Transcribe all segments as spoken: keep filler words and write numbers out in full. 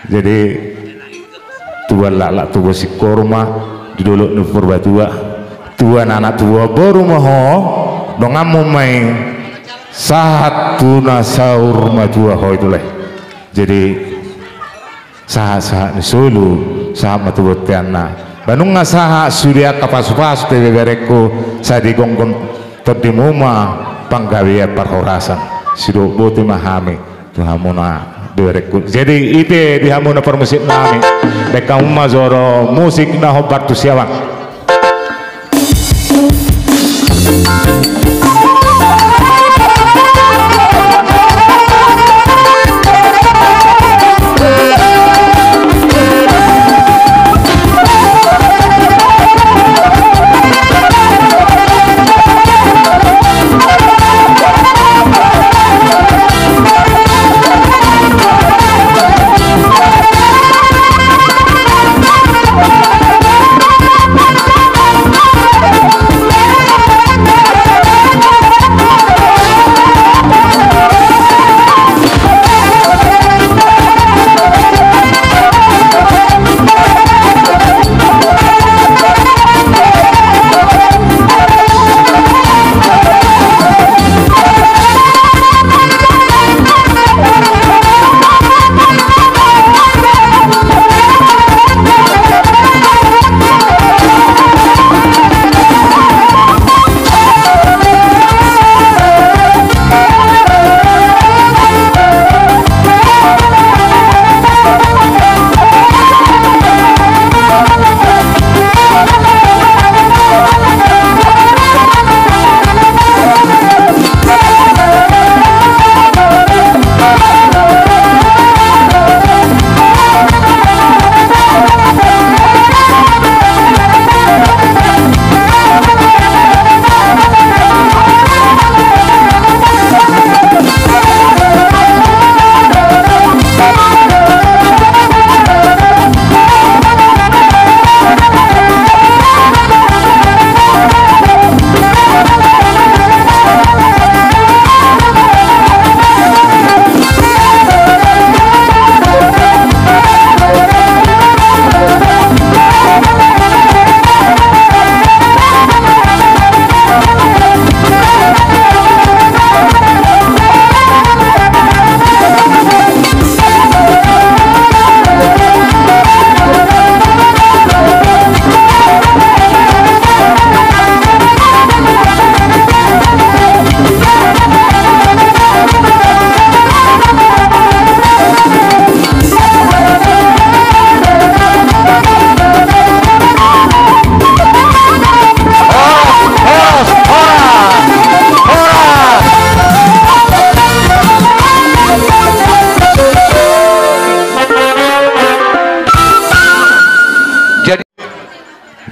Jadi tubuan laklak tubuan singkoru ma di dolok ni Purbatua. Tubuan anak tubuan boru ma ho, donganmu ma i sahat tu na saur matua ho i, tu lae. Jadi sahat-sahat ni solu, sahat ma tu bonteanna. Ba nunga sahat sude angka pasu-pasu, beberengku, sai digomgom tondimu ma panggabean parhorasan. Sidok boti ma hami tu hamuna, beberengku. Jadi i pe di hamuna parmusik nami. Baen hamu ma jolo musik na hombar tu siaman.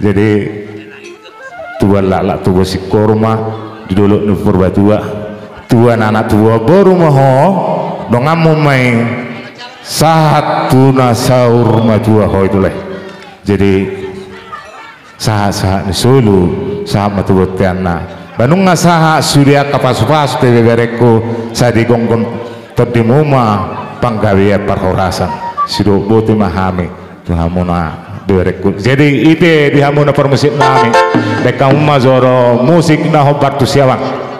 Jadi, tubuan laklak tubuan singkoru ma di dolok ni Purbatua. Tubuan anak tubuan boru ma ho, donganmu ma i sahat tu na saur matua ho i, tu lae. Jadi sahat-sahat ni solu, sahat ma tu bonteanna. Ba nunga sahat sude angka pasu-pasu, tu beberengku, sai digomgom tondimu ma panggabean parhorasan. Sidok boti ma hami tu hamuna, beberengku. Jadi i pe di hamuna parmusik nami, baen hamu ma jolo musik na hombar tu siaman.